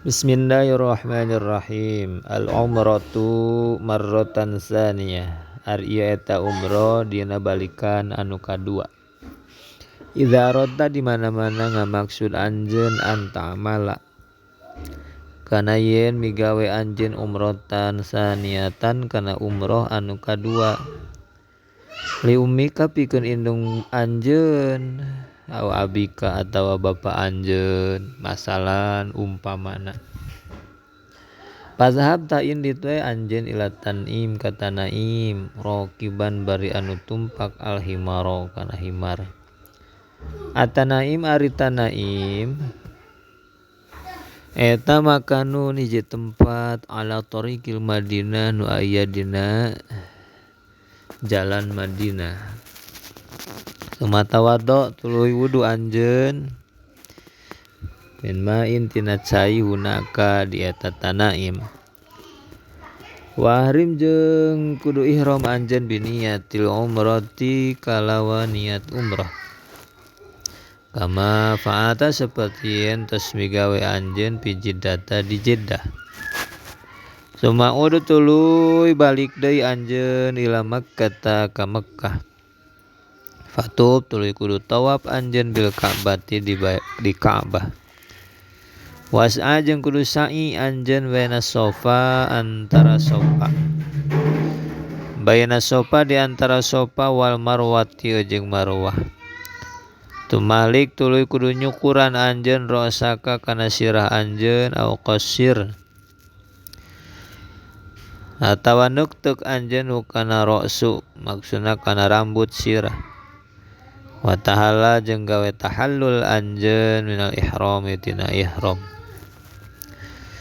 Bismillahirrahmanirrahim. Al-umratu marratan tsaniyah. Ari ieu eta umroh dina balikan anu kadua. Idza aradta di mana-mana ngamaksud anjeun antamala kana yen migawe anjeun umrotan saniyatan kana umroh anu kadua. Li ummika pikeun indung anjeun aw abika atawa bapa anjeun masalan umpamana. Fazhab ta indit we anjeun ila Tan'im ka Tanaim raqiban bari anu tumpak al himaro kana himar. Atanaim ari Tanaim eta makanun hiji tempat ala tariqil Madinah nu aya dina jalan Madinah. Sumatawaddo tuluy wudu anjeun min ma'in tina cai hunaka di eta Tanaim. Wahrim jeung kudu ihram anjeun biniyatil umrati kalawan niat umrah. Kama fa'ata seperti yen tos migawe anjeun fi Jiddata di Jeddah. Suma'udu tuluy balik deui anjeun ila Makkah ka Mekkah. Fatub tuluy kudu tawaf anjeun bil Ka'bati di Ka'bah. Was'a jeung kudu sa'i anjeun baina sofa antara sofa. Baina sofa di antara sofa wal marwati jeung marwah. Tumalik tuluy kudu nyukuran anjeun rosaka kana sirah anjeun au qasir. Atawa nuktuk anjeun kana ra'su maksudna kana rambut sirah. Wa tahala jeung gawe tahallul anjeun minal ihram tina ihram.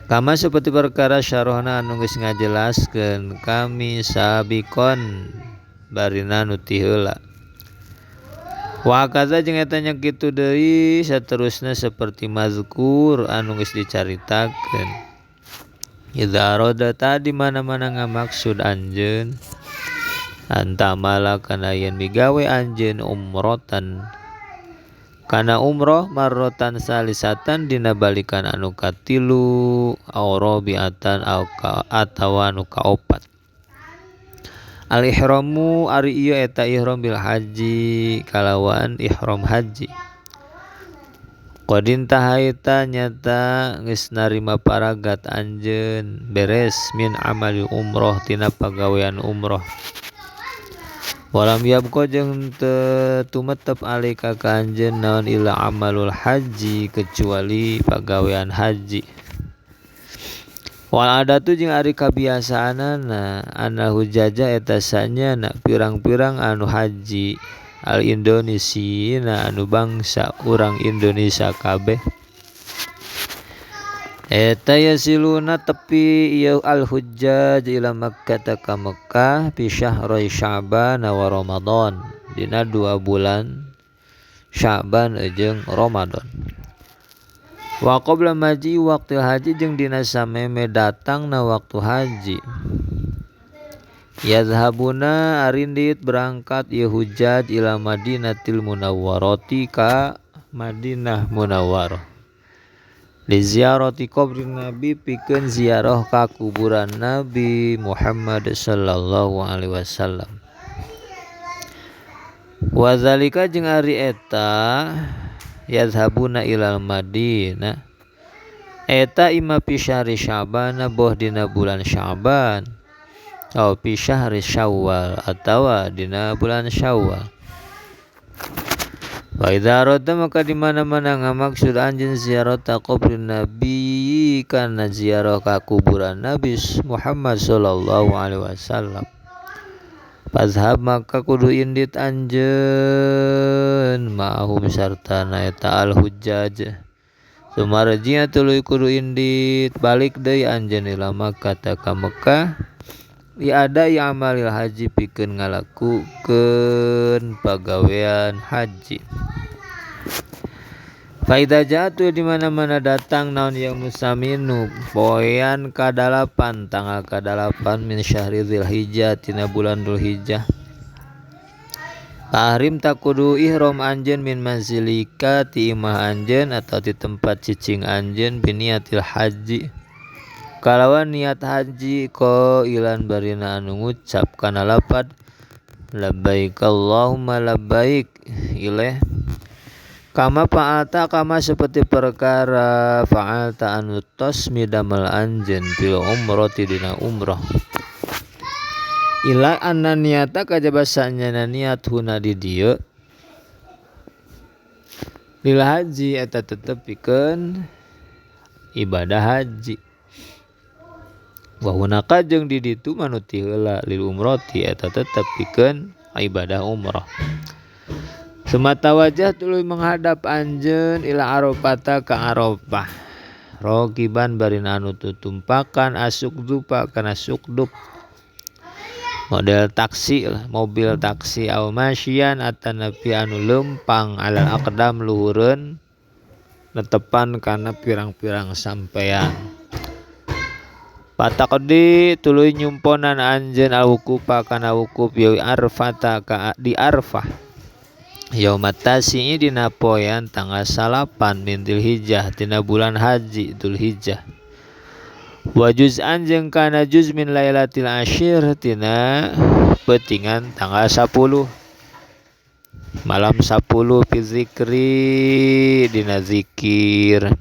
Kama seperti perkara syarahna anu geus ngajelaskeun kami sabiqon barina nu ti heula. Wa kaza jeung eta nya kitu deui saterusna seperti mazkur anu geus dicaritakeun. Idza arada ta di mana-mana ngamaksud anjeun antamala kana yen migawe anjeun umrotan kana umroh marrotan salisatan dina balikan anu katilu aw rabi'atan aw atawa anu kaopat. Al ihramu ari ieu eta ihram bil haji kalawan ihram haji. Qadin tahaita nyata geus narima paragat anjeun beres min amali umroh tina pagawean umroh. Walam yabqa jeung teu tumetep alika ka anjeun naon illa amalul haji kecuali pagawean haji. Wal adatu jeung ari kabiasaanana anna hujaja eta sanyana pirang-pirang anu haji al Indonesiina anu bangsa urang Indonesia kabeh. Eta yasiluna tepi ieu al hujjaj ila Makkah ka Mekkah fi syahri Sya'ban wa Ramadan dina 2 bulan Sya'ban jeung Ramadan. Wa qabla maji waqtil haji jeung dina sameme datangna waktu haji. Yazhabuna arindit berangkat ieu hujjaj ila Madinatil Munawwarati ka Madinah Munawwarah. Li ziarati qabrin Nabi pikeun ziarah ka kuburan Nabi Muhammad sallallahu alaihi wasallam. Wa zalika jeung ari eta yazhabuna ilal Madinah eta imma fi syahri Sya'ban boh dina bulan Sya'ban atau fi syahri Syawal atawa dina bulan Syawal. Wa idza arada maka di mana-mana ngamaksud anjeun ziarah qabrin Nabi kana ziarah ka kuburan Nabi Muhammad sallallahu alaihi wasallam. Fazhab maka kudu indit anjeun ma'ahum sartana eta al hujjaj. Sumarji'a tuluy kudu indit balik deui anjeun ila Makkah ka Mekkah. Li ada amalil haji pikeun ngalakukeun pagawean haji. Fa idza ja'atu di mana-mana datang naon yang musaminu poean ka-8 tanggal ka-8 min syahri Dzulhijjah tina bulan Dzulhijjah. Tahrim tak kudu ihram anjeun min manzilika ti imah anjeun atau ti tempat cicing anjeun biniatil haji kalawan niat haji qailan barina anu ngucap kana lapad labbaik Allahumma labbaik ilaih kama fa'alta kama seperti perkara fa'alta anu tos midamel anjeun fil umrati dina umrah ila anna niata kajaba sanyana niat huna di dieu lil haji eta tetep pikeun ibadah haji wa hunaka jeung di ditu manuti heula lil umrati eta tetep pikeun ibadah umrah. Semata wajah tuluy menghadap anjeun ila Arafata ka Arafah rokiban barina anu tutumpakan asuk dupa kana sukdup model taksi lah, mobil taksi aw masyian atanapi anu lempang alal aqdam luhureun netepan kana pirang-pirang sampean. Pataqdi tuluy nyumponan anjeun al-wuqufa kana wukuf yawi Arfata ka di Arfah yaumat tasi'i dina poean tanggal 9 min Dzulhijjah tina bulan haji Dzulhijjah wa juz'an jeung kana juz min lailatil asyir tina peutingan tanggal 10 malam 10 fi zikri dina zikir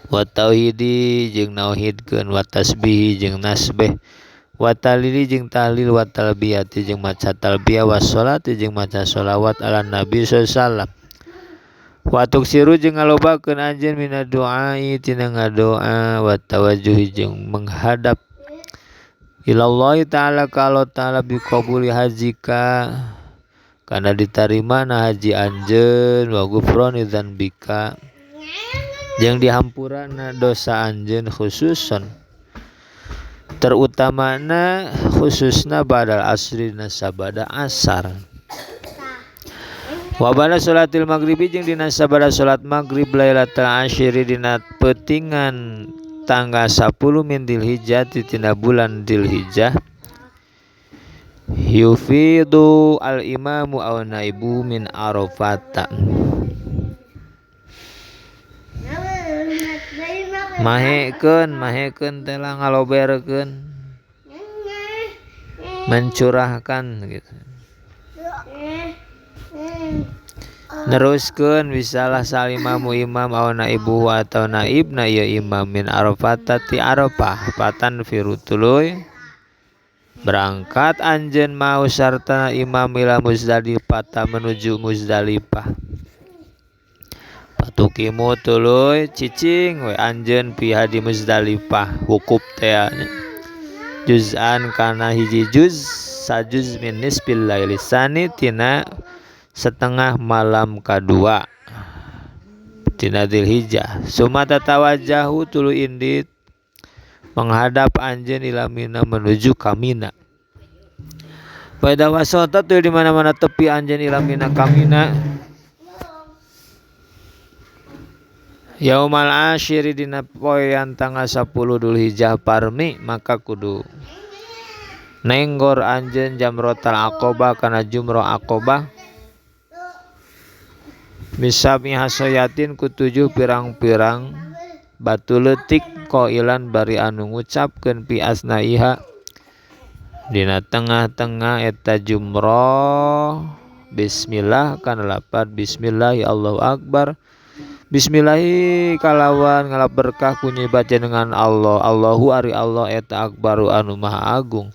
wa tauhidi jeung nauhidkeun wa tasbihi jeung nasbih wa tahlili jeung tahlil wa talbiyati jeung maca talbiyah wa sholati jeung maca sholawat ala nabi sallallahu alaihi wasallam wa tuksiru jeung ngalobakeun anjeun mina du'ai tina ngadoa wa tawajjuhi jeung menghadap ilallahi ta'ala ka Allah ta'ala biqabuli hajika kana ditarimana haji anjeun wa ghufrani dzanbika jeung dihampurana dosa anjeun khususon terutamana khususna badal asri dina sabada asar wa ba'da salatil maghribi jeung dina sabada salat maghrib lailatul asyiri dina peutingan tanggal 10 min Dzulhijjah tina bulan Dzulhijjah yufidu al imamu aw naibu min Arafata mahekeun teh lah ngaloberkeun mencurahkan gitu neruskeun bisalah salimamu imam aw naibu atau naibna ieu imam min Arafata ti Arafah patan firu tuluy berangkat anjeun mau sarta imam ila Muzdalifah menuju Muzdalifah patukimu tuluy cicing we anjeun piha di Muzdalifah wukuf teh juz'an kana hiji juz sajuz min nisfil laili sani tina setengah malam kadua tina Dzulhijjah summa tatawajahu tuluy indit menghadap anjeun ila Mina menuju ka Mina pada wasota tuluy di mana-mana tepi anjeun ila Mina ka Mina yaumal asyiri dina poean tanggal 10 Dzulhijjah parmi maka kudu nenggor anjeun jamratul aqabah kana jumroh aqabah bisami hasoyatin ku 7 pirang-pirang batu leutik qailan bari anu ngucapkeun fi asnaiha dina tengah-tengah eta jumroh bismillah kana lapad bismillah ya Allahu akbar bismillahi kalawan ngalap berkah ku nyebat jenengan Allah Allahu ari Allah eta akbaru anu maha agung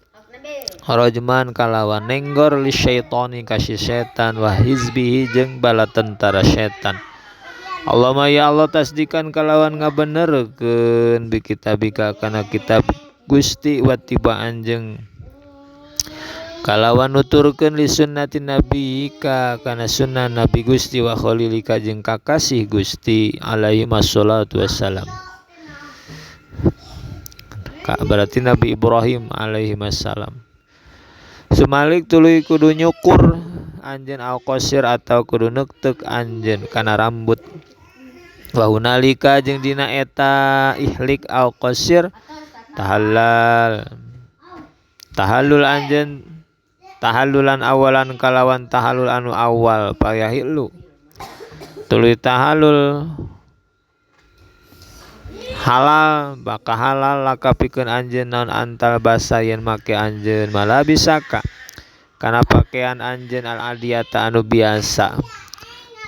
rajman kalawan nenggor li syaitani ka si setan wa hizbihi jeung bala tentara setan Allahumma ya Allah tasdikan kalawan ngabenerkeun bi kitabika kana kitab Gusti wa tibaan jeung kalawan nuturkeun li sunnati nabiyika kana sunnah Nabi Gusti wa khalilika jeung kakasih Gusti alaihi wassalatu wassalam. Berarti Nabi Ibrahim alaihi wassalam. Sumalik tuluy kudu nyukur anjeun au qasir atau kudu neukteup anjeun kana rambut. Wa hunalika jeung dina eta ihlik au qasir tahallal. Tahallul anjeun Tahallulan awalan kalawan tahallul anu awal payahilu tuluy tahallul halal baka halal laka pikeun anjeun naon antal basa yen make anjeun malabisaka kana pakaian anjeun al adiyata anu biasa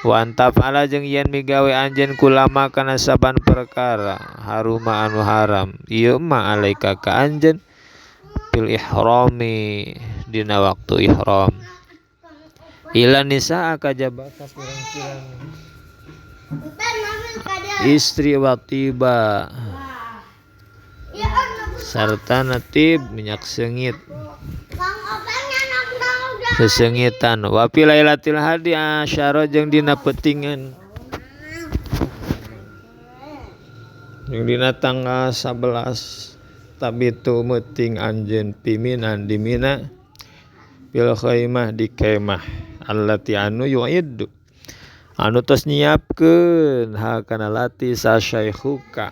wa antafala jeung yen migawe anjeun kulama kana saban perkara haruma anu haram ieu ma alaika ka anjeun fil ihrami dina waktu ihram ila nisa kajaba pirang-pirang istri watiba sarta natib minyak seungit sesengitan wa fi lailatil hadi asyara jeung dina peutingan jeung dina tanggal 11 tabitu meuting anjeun piminan di Mina fil khaimah di kemah allati anu yu'iddu anu tos nyiapkeun ha kana lati sa syaikhuka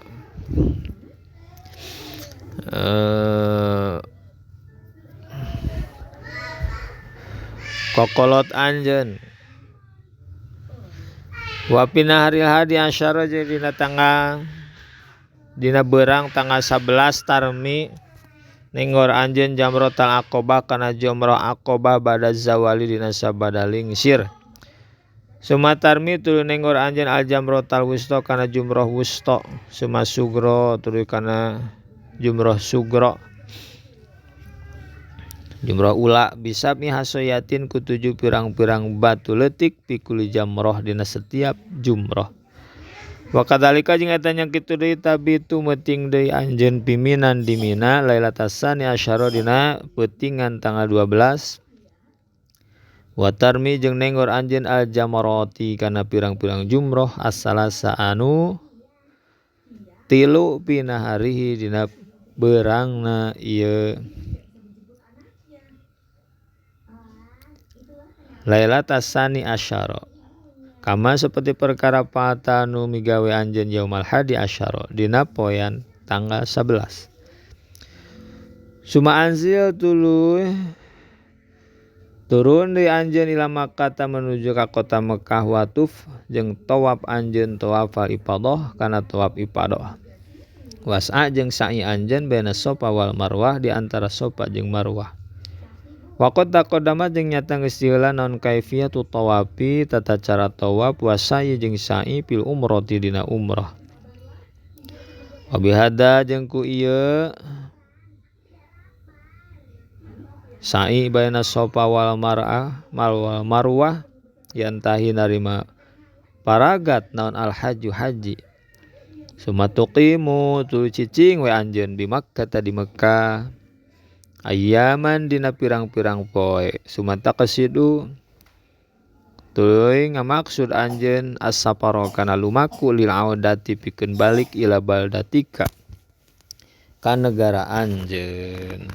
kokolot anjeun wa pina haril hadi asyara jeung dina tanggal dina beurang tanggal 11 tarmi ninggor anjeun jamratul aqabah kana jumrah aqabah bada zawali dina sabada lingsir sumatarmi tuluy nenggor anjeun al jamratul wusta kana jumrah wusta suma sugro tuluy kana jumrah sugro jumrah ula bisa mihasoyatin ku 7 pirang-pirang batu leutik pikuli jamrah dina setiap jumrah wa kadzalika jeung eta nya kitu deui tabitu meuting deui anjeun piminan di Mina lailatasani asyara dina peutingan tanggal 12 wa tarmi jeung nenggor anjeun al jamarati kana pirang-pirang jumroh as-salasa anu 3 pina harihi dina beurangna ieu lailatasani asyara kama seperti perkara patanu migawe anjeun yaumal hadi asyara dina poean tanggal 11 suma anzil tuluy turun di anjeun ila Makkah menuju ka kota Mekah watuf jeung tawaf anjeun tawaf al ifadah kana tawaf ifadah was'a jeung sa'i anjeun baina Sofa wal Marwah di antara Sofa jeung Marwah waqad taqaddama jeung nyata geus diheula naon kaifiyatu tawafi tata cara tawaf wasai jeung sa'i fil umrati dina umrah wa bihada jeung ku ieu sa'i baina Sofa wal mar'ah wal Marwah yantahi narima paragat naon al haju haji suma tuqimu tuluy cicing we anjeun di Makkah di Mekah ayaman dina pirang-pirang poe suma taqsidu tuluy ngamaksud anjeun as-safara kana lumaku lil audati pikeun balik ila baldatika ka negara anjeun.